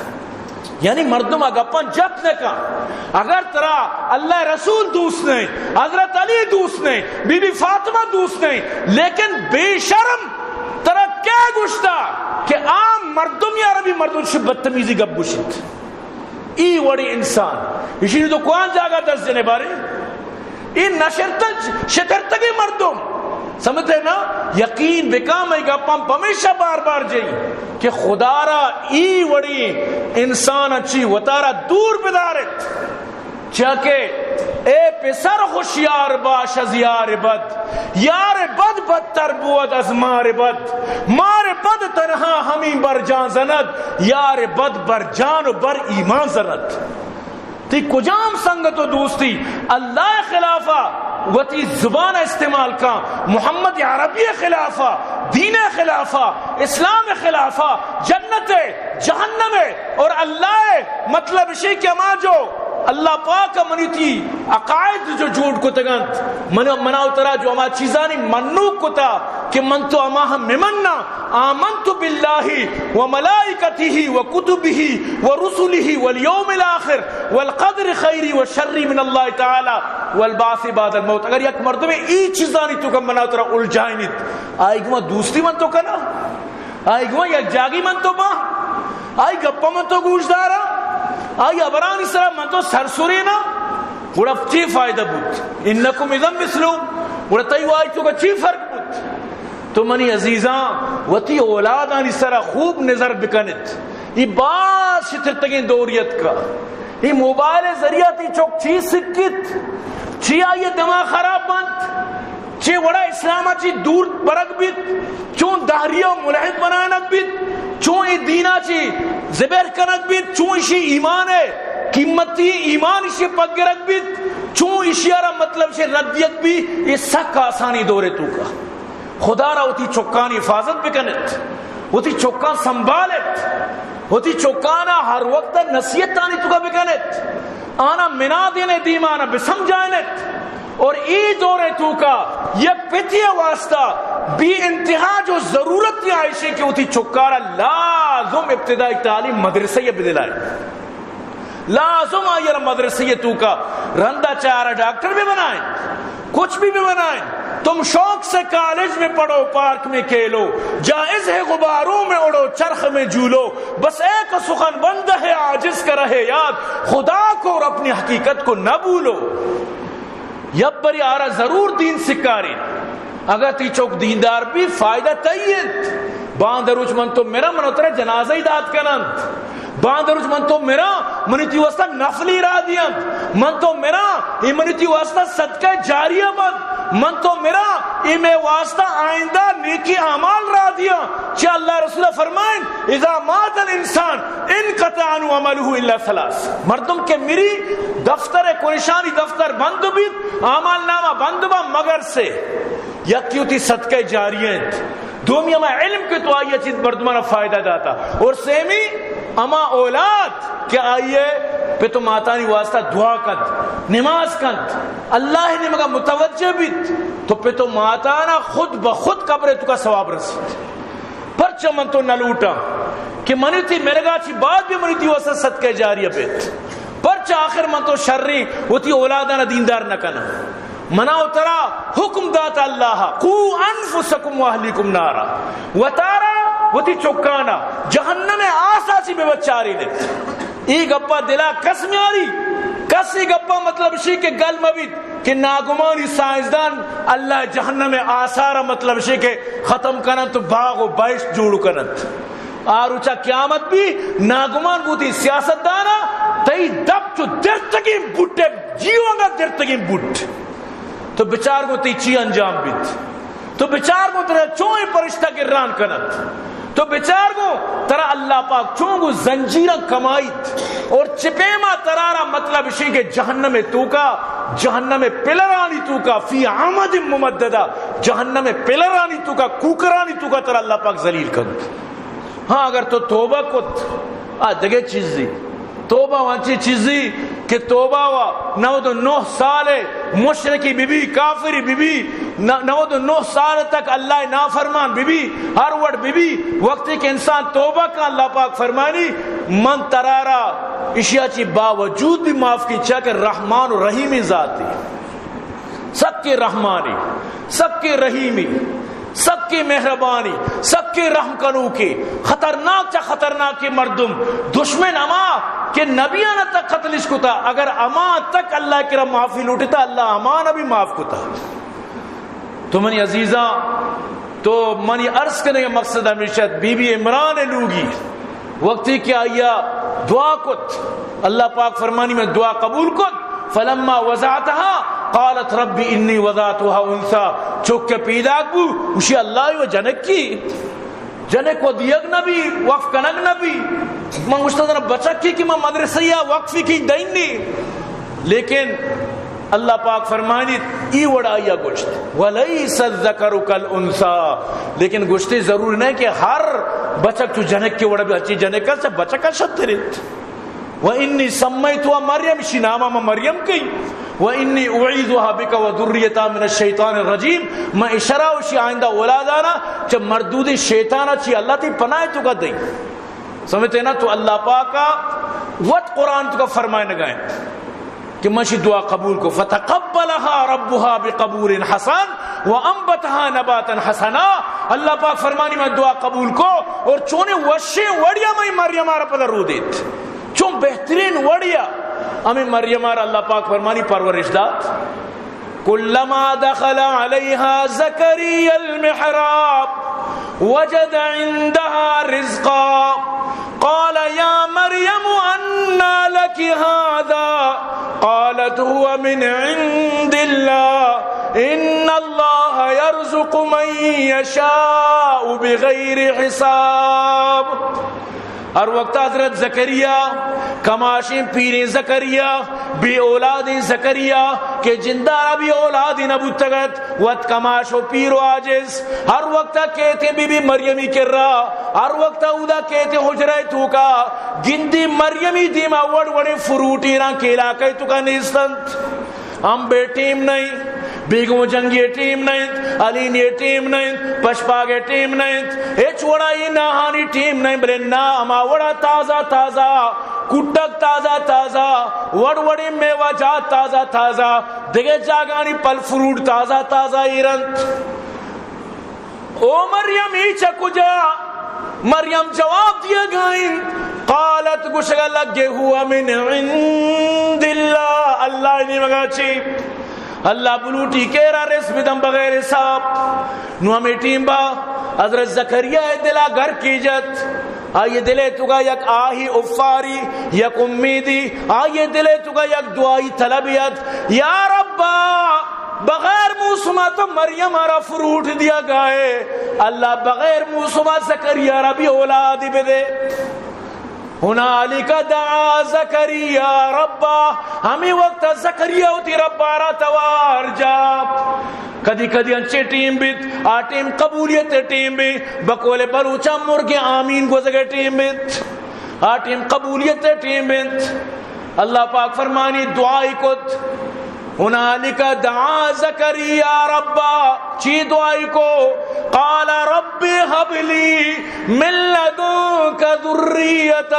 یعنی مردم آ گپاں جت نہ کن۔ اگر ترا اللہ رسول دوست نہیں، حضرت علی دوست نہیں، بی بی فاطمہ دوست نہیں، لیکن بے شرم، ترا کیا گشتا کہ عام مردم یا عربی مردم شی بدتمیزی گپ گشیت؟ ای وڑی انسان، اشی تو کوان جاگہ دست جنے بارے؟ اے نشرتگ، شترتگیں مردم۔ سمجھتے نا؟ یقین بکن، مئے گپاں پمیشا بار بار جئی کہ خدا را ای وڑی انسان چی وتارا دور بدارت۔ چیا کہ اے پسر ہوشیار باش از یار بد، یار بد بدتر بود از مار بد، مار بد تنہا ہمیں بر جان زند، یار بد بر جان و بر ایمان زند۔ تئی کجام سنگت و دوستی اللہ خلافا وتی زبان استعمال کن، محمد عربی خلافا، دین خلافا، اسلام خلافا، جنت، جہنم اور اللہ، مطلب شی کہ ہما جو اللہ پاک منی تئی عقائد جو جوڑ کتگنت، من، منا و ترا جو ہما چیزانی منوک کتا کہ من تو ہما ہم ممناں، آمنت باللہ و ملائکتہ و کتبہ و رسلہ والیوم الآخر والقدر خیرہ و شرہ من اللہ تعالی والبعث بعد الموت۔ اگر یک مردمے ای چیزانی توکا منا ترا الجھائینیت، آئی گما دوستی من تو کنا؟ آئی گما یک جاگی من تو با؟ آئی گپا من تو گوش دارا؟ آئی ہبرانی سرا من تو سرسرینا؟ گڑا چی فائدہ بوت؟ انکم اذا مثلہم۔ گڑا تئی و آئی توکا چی فرق بوت؟ تو منی عزیزاں، وتی اولادانی سرا خوب نظر بکنت۔ ای باز شترتگیں دوری اتکا۔ ای موبائل ذریعہ تئی چک چی سکیت؟ چی آئی دماغ خراب بنت؟ چی وڑا اسلام چی دور برگ بیت؟ چون دہریہ و ملحد بنائنگ بیت؟ چون ای دینا چی زبر کنگ بیت؟ چون اشی ایمان ہے؟ قیمتی ایمان اشی پگرگ بیت؟ چون اشیارا مطلب شے رد دیگ بی؟ یہ سک آسانی دورے توکا۔ خدا را وتی چکانی حفاظت بکنت، وتی چکان سنبھالت۔ وتی چکانا ہر وقت نصیحتانی توکا بکنت، آنا منادین دیمانا بسمجھائنت۔ اور ای دور توکا یک پتی واسطہ بی انتہا جو ضرورت یا ایشی کہ وتی چکارا لازم ابتدائی تعلیم مدرسہ یا بدلائے، لازم آئی را مدرسہ توکا، رندا چارا ڈاکٹر بھی بنائیں، کچھ بھی، بھی بنائیں۔ تم شوق سے کالج میں پڑھو، پارک میں کھیلو، جائز ہے غباروں میں اڑو، چرخ میں جھولو، بس ایک سخن بند ہے عاجز کا رہے یاد، خدا کو اور اپنی حقیقت کو نہ بھولو۔ یبری آرا ضرور دین سکاری۔ اگر تی چوک دیندار بھی، فائدہ تئی انت۔ باندروچ من تو میرا، من ترا جنازہ ہی دات کننت۔ باندروچ من تو میرا، منی تی واسطہ نفلی را دیانت۔ من تو میرا، اے منی تی واسطہ صدقہ جاریہ بنت۔ من تو میرا، اے میں واسطہ آئندہ نیکی اعمال را دیاں۔ چہ اللہ رسول فرمائن، اذا مات الانسان انقطع عنه عمله الا ثلاث۔ مردم کہ مری، دفتر کنشانی دفتر بند بیت، اعمال نامہ بند با، مگر سے، یکی وتی صدقہ جاریہ انت، دومی ہما علم کہ تو آئی چیز مردمانا فائدہ داتا، اور سیمی ہما اولاد کہ آئی پت و ماتانی واسطہ دعا کنت، نماز کنت، اللہ نیمگا متوجہ بیت، تو پت و ماتانا خود بخود قبر توکا ثواب رسیت۔ پرچا من تو نہ لوٹاں کہ منی تی مرگا چی بعد بھی منی تی واسطہ صدقہ جاریہ بیت؟ پرچا آخر من تو شریں وتی اولادانا دیندار نہ کناں؟ منا و ترا حکم دات اللہ، قو انفسکم و اہلیکم نارا، وتارا وتی چکانا جہنم آسا چی بہ بچارینت۔ ای گپا دلا کس میاری، کس ای گپا مطلب شی کہ گل مبیت۔ کہ ناگمانی سائنسدان اللہ جہنم آسارا مطلب شے کہ ختم کننت و باغ و بہشت جوڑ کننت۔ آ روچا قیامت بھی ناگمان بوتی سیاستدانا، تئی دپ چو درتگیں بوٹے، جیونگا درتگیں بوٹ۔ تو بچار گو تئی چی انجام بیت۔ تو بچار گو ترا چون اے پرشتہ گران کننت۔ تو بچار گو ترا اللہ پاک چون گو زنجیراں کمائیت۔ اور چہ پیما ترارا مطلب اشیں کہ جہنم توکا، جہنم پلرانی توکا، فی عمد ممددہ، جہنم پلرانی توکا، کوکرانی توکا ترا اللہ پاک ذلیل کنت۔ ہاں، اگر تو توبہ کت، آ دگہ چیزی۔ توبہ و انچیں چیزی کہ توبہ و نود و نہ سال مشرکی بی بی، کافری بی بی، ن-، نود و نہ سال تک اللہ نافرمان بی بی، ہر وڑ بی بی، وقتی کہ انسان توبہ کا، اللہ پاک فرمانی، من ترارا اشیا چی باوجود بھی معاف کی، چیا کہ رحمان و رحیمی ذاتی۔ سکیں رحمانی، سکیں رحیمی، سکیں مہربانی، سکیں رحم کنوکیں، خطرناک چہ خطرناکیں مردم، دشمن ہما کہ نبیان تک قتلش کتا، اگر ہما تک اللہ کرا معافی لوٹتا، اللہ ہمان بھی معاف کتا۔ تو منی عزیزاں، تو منی عرض کنگے مقصد ہمیشہ بی بی عمران لوگی وقتی کہ آیا دعا کت، اللہ پاک فرمانی من دعا قبول کت، فلما وضعتها قالت رب انی وضعتها انثی، چک پیداک بو، اشی اللہ و جنکی، جنک و دیگ نبی، وقف کنگ نبی۔ من گوشتا ترا بچکی کہ من مدرسہ یا وقفی کی دینی، لیکن اللہ پاک فرمانیت، ای وڑا آیا گوشت، ولیس الذکر کالانثی، لیکن گوشتے ضروری نہیں کہ ہر بچک تو جنک کے وڑا بھی، اچھی جنک سے بچک شترت۔ و انی سمیتها مریم، اشی ناما من مریم کئی۔ و انی اعیذها بک و ذریتها من الشیطان الرجیم، من اشرا و اشی آئندہ اولادانا چہ مردود شیطانا چی اللہ تی پناہ توکا دئی۔ سمجھتے نا؟ تو اللہ پاکا وت قرآن توکا فرمائے نگائیں کہ من اشی دعا قبول کو، فتقبلها ربها بقبول حسن وانبتها نباتا حسنا۔ اللہ پاک فرمانی من دعا قبول کو اور چونے وشیں وڑیا میں مریم آرا پدا رودیت۔ چون بہترین وڑیا ہمیں مریم آرا اللہ پاک فرمانی پرورش دات۔ كلما دخل عليها زكريا المحراب وجد عندها رزقا قال يا مريم أنى لك هذا قالت هو من عند الله إن الله يرزق من يشاء بغير حساب۔ ہر وقت حضرت زکریا، کماشیں پیریں زکریا، بے اولادیں زکریا کہ جندا بی اولادے نہ بوتگ ات، وت کماش و پیر و عاجز، ہر وقت کیتیں بی بی مریمی کرا، ہر وقت اودا کیتیں حجرہ توکا، گندی مریمی دیما وڑ وڑیں فروٹے راں کہ علاقہ توکا نیستنت۔ امبے ٹیم نہ انت، بیگم جنگی ٹیم نہ انت، الینی ٹیم نہ انت، پشپاگ ٹیم نہ انت، ہچ وڑا ای ناہانی ٹیم نہ انت، بلے نا، ہما وڑا تازہ تازہ کٹک، تازہ تازہ وڑ وڑیں میوہ جات، تازہ تازہ دگہ جاگانی پل فروٹ تازہ تازہ ایر انت۔ او مریم، ای چہ کجا؟ مریم جواب دیگا انت، قالت، گوشگا لگے، هو من عند اللہ، اللہ نیمگا چی؟ اللہ بلوٹی کیرا رزق بدن بغیر حساب۔ نو ہمے ٹیم با حضرت زکریا دلا گرکی جت، آئی دلے توکا یک آہی افاری، یک امیدی، آئی دلے توکا یک دعائی طلبی ات، یا ربا، بغیر موسما تو مریم ء را فروٹ دیگا ئے، اللہ بغیر موسما زکریا ء را بی اولادی بدے۔ هنالک دعا زکریا ربہ، ہمے وقت زکریا وتی رب ء را توار جاپ۔ کدی کدی انچیں ٹیم بیت، آ ٹیم قبولیت ء ٹیم بیت، بقول بلوچاں مرگ آمین گوزگ ء ٹیم بیت۔ آ ٹیم قبولیت ء ٹیم انت۔ اللہ پاک فرمانی، دعائی کت، هنالک دعا زکریا ربہ، چی دعائی کو؟ قال رب هب لی من لدنک ذریة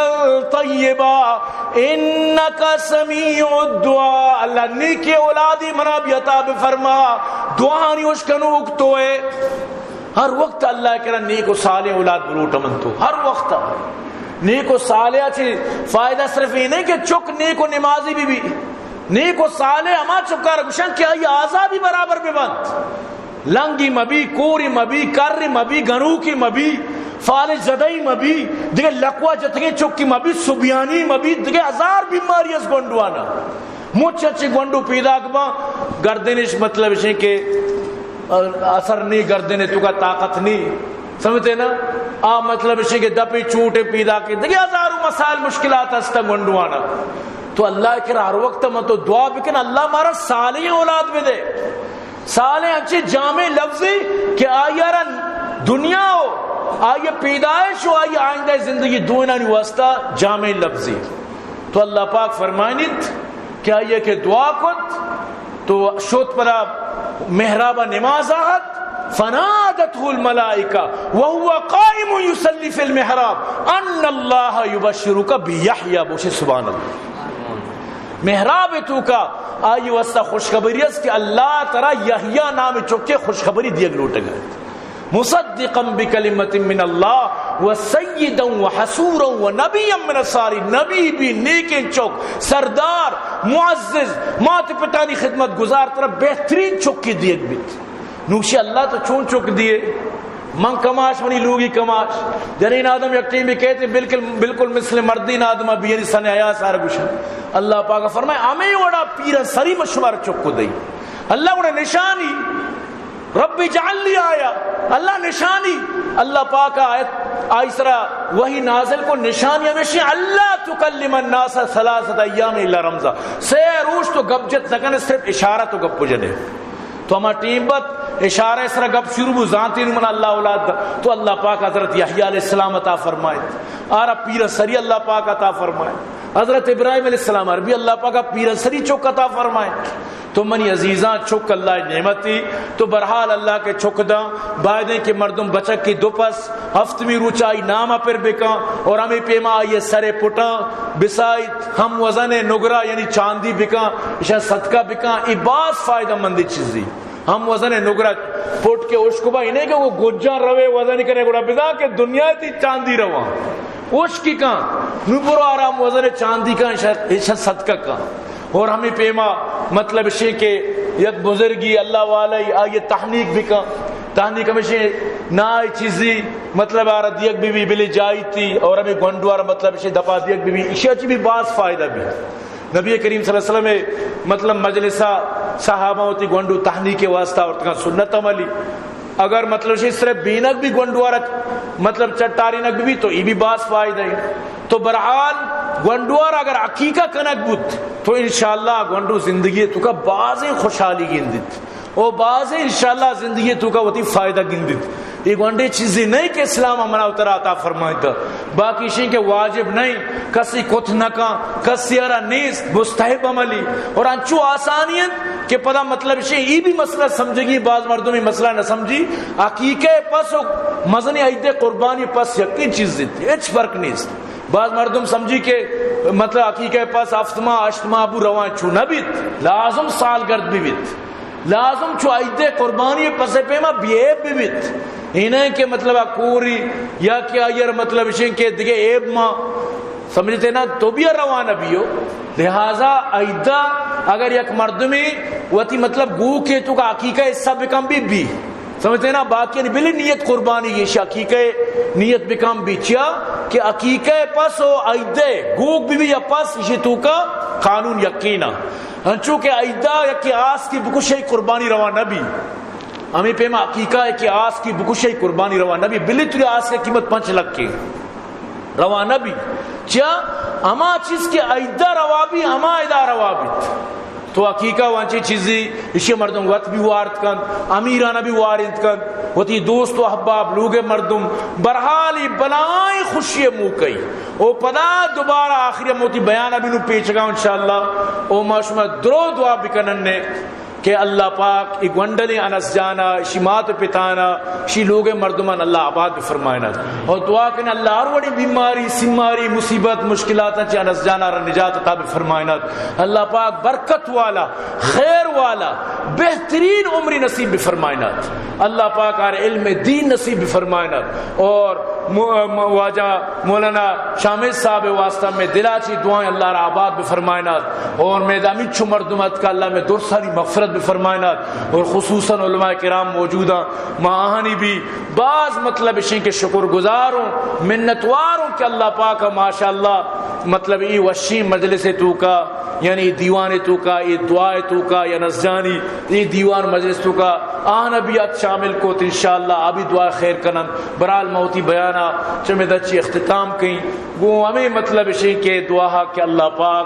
طیبہ انک سمیع الدعاء۔ اللہ، نیکی اولادی منا بی عطا بفرما، دعانی اشکنوک تو ئے۔ ہر وقت اللہ کرا نیک و صالح اولاد بلوٹ من تو، ہر وقت۔ نیک و صالح چی فائدہ صرف یہ نہیں کہ چک نیک و نمازی بی بی۔ نیک و صالح ہما چکار گوشن کہ آئی اعضا بی برابر بی بند۔ لنگی مبی، کوری مبی، کری مبی، گنوکی مبی، فالج زدئی مبی، دگہ لکوا جتگیں چکی مبی، سبیانی مبی، دگہ ہزار بیماری از گونڈوانا۔ مچ چچے گونڈو پیداک باں، گردنش مطلب اشیں کہ اثر نی، گردن توکا طاقت نی، سمجھتے نا؟ آ مطلب اشیں کہ دپی چوٹے پیداک، دگہ ہزاروں مسائل مشکلات ہستا گونڈوانا۔ تو اللہ کرا ہر وقت من تو دعا بکن، اللہ مارا صالح اولاد بدے۔ صالح انچیں جامع لفظے کہ آئی ء را دنیا و آئی پیدائش و آئی آئندہ زندگی دوئینانی واسطہ جامع لفظے۔ تو اللہ پاک فرمائنیت کہ آئی ء کہ دعا کت تو شت پدا محراب ء نماز آہت، فنادته الملائکہ وهو قائم یصلی فی المحراب ان اللہ یبشرک بیحیی، بوشے سبحان اللہ۔ محراب توکا آئی واسطہ خوشخبری است کہ اللہ ترا یحییٰ نام چکے خوشخبری دیگ لوٹگ ات۔ مصدقا بکلمة من اللہ و سیدا و حصورا و نبیا من الصالحین، نبی بی، نیکیں چک، سردار، معزز، مات پتانی خدمت گزار، ترا بہترین چکے دیگ بیت۔ نوشی اللہ تو چون چک دیے؟ من کماش، منی لوگی کماش۔ جنین آدم یک ٹیم بی کہتے بالکل، بالکل مثل مردین آدم بی، یعنی سن حیا سار گوشن۔ اللہ پاک فرمائے، ہمیں وڑا پیرا سری مشمار چک کو دئی۔ اللہ وڑا نشانی، رب اجعل لی آیا، اللہ نشانی۔ اللہ پاک آیت آئی سرا وحی نازل کو، نشانی ہمیشہ اللہ تکلم الناس ثلاثة ایام الا رمزا، سے روش تو گپ جت نہ کنے، صرف اشارہ تو گپ جنے۔ تو ہما ٹیم بت اشارہ سرا گپ شروع بو، زانتی نو من اللہ اولاد دا۔ تو اللہ پاک حضرت یحییٰ علیہ السلام عطا فرمائے، آرا پیرا سری اللہ پاک عطا فرمائے۔ حضرت ابراہیم علیہ السلام عربی اللہ پاک پیرا سری چک عطا فرمائے۔ تو منی عزیزاں، چک اللہ نعمتی، تو بہرحال اللہ کے چک داں، بایدیں کہ مردم بچک کی دو پس ہفتمی روچ آئی نام پر بکاں اور ہمیں پیما آئی سر پٹاں بسائیت، ہم وزن نگرہ یعنی چاندی بکاں، اشاں صدقہ بکاں، ای باز فائدہ مندی چیزی۔ ہم وزن نگرہ پٹ کے اشک با، انہیں کہ وہ گجاں روے وزن کرے، گڑا بزاں کہ دنیا تی چاندی رواں۔ اشکی کن، نو برو آرام وزن چاندی کن، ایشا، ایشا صدقہ کن۔ اور ہمیں پیما مطلب شے کہ یک بزرگی اللہ والا آئیے تحنیک بکن۔ تحنیک ہمیشہ نہ آئی چیزی مطلب آرا دیگ بی بی بلے جائی تی، اور ہمیں گونڈوار مطلب شے دپا دیگ بی بی، ایشی اچی بھی باز فائدہ بھی۔ نبی کریم صلی اللہ علیہ وسلم مطلب مجلسہ صحابہ ہوتی گونڈو تحنیک واسطہ اور تکان سنت عملی۔ اگر مطلب شی صرف بینگ بھی گونڈوارا مطلب چٹارینگ بھی، تو ای بھی باز فائدہ ہے۔ تو برحال گونڈوار اگر عقیقہ کنگ بوت تو انشاءاللہ گونڈو زندگی توکا بازیں خوشحالی گندیت و بازیں انشاءاللہ زندگی توکا وتی فائدہ گندیت۔ یہ گونڈے چیزی نہیں کہ اسلام منا و ترا عطا فرمائتا۔ باقی شی کہ واجب نہیں، کسی کت نہ کن، کسی ارا نیست، مستحب عملی اور انچو آسانی انت کہ پدا مطلب شی ای بھی مسئلہ سمجھگی، باز مردم ای مسئلہ نہ سمجھی۔ عقیقہ پس و مزنی عید قربانی پس یقین چیز دیت، ہچ فرق نیست۔ باز مردم سمجھی کہ مطلب عقیقہ پس ہفت ماہ، ہشت ماہ بو روان، چو نہ بیت، لازم سالگرد بھی بیت۔ لازم چو عید قربانی پس پیما بے عیب بہ بیت۔ اینہ کہ مطلب آ کوری یا کہ آئیر مطلب اشیں کہ دگہ عیب ما سمجھتے نا تو بھی روانہ بیو۔ لہذا عیدہ اگر یک مردمی وتی مطلب گو کے توکا عقیقہ حصہ بکم بھی بھی، سمجھتے نا، باقی یعنی بلی نیت قربانی یہ عقیقہ نیت بکم بھی چیا کہ عقیقہ پس و عیدہ گوک بھی بھی یا پس اشی توکا قانون یقینا۔ انچو کہ عیدہ یکی آس کی بکشے قربانی روا نہ بی، ہمیں پیما عقیقہ ہے کہ آس کی بکشے قربانی روا نہ بی، بلی تری آس کی قیمت پنچ لکھ کے روا نہ بی۔ چیا؟ ہما چیز کہ عیدہ روا بی، ہما ادا روا بیت۔ تو عقیقہ وانچی چیزی اشی مردم وت بھی وارت کن، امیرانہ بھی وارنت کن، وتی دوست و احباب لوگ مردم، برحال ای بلائیں خوشی موقعی۔ او پدا دوبارہ آخری موتی بیان ابھی نو پیچگا انشاءاللہ۔ او ما شما درو دعا بکنن نے کہ اللہ پاک ای گونڈلیں انس جانا، اشی مات پتانا، اشی لوگ مردمان اللہ آباد بفرمائنات۔ اور دعا کن اللہ ہر وڑی بیماری، سیماری، مصیبت، مشکلات چہ انس جانا را نجات عطا بفرمائنات۔ اللہ پاک برکت والا، خیر والا، بہترین عمری نصیب بفرمائنات۔ اللہ پاک آر علم دین نصیب بفرمائنات۔ اور مو-، م-، واجہ مولانا شامل صاحب واسطہ میں دلا چی دعائیں اللہ را آباد بفرمائنات۔ اور میں دامی چو مردم ات کا اللہ میں درسانی مغفرت بفرمائنات۔ اور خصوصاً علماء کرام موجود ہیں، ما آہانی بھی باز مطلب اشیں کہ شکر گزار ہوں، منتوار ہوں کہ اللہ پاک ماشاءاللہ مطلب ای وشی مجلس توکا یعنی دیوان توکا، ای دعا توکا یا نزانی ای دیوان مجلس توکا آہاں بھی ات شامل کوت، انشاءاللہ آ بھی دعا خیر کنن۔ برحال موتی بیانا چمے دچی اختتام کئیں، گوں ہمیں مطلب اشیں کہ دعا کہ اللہ پاک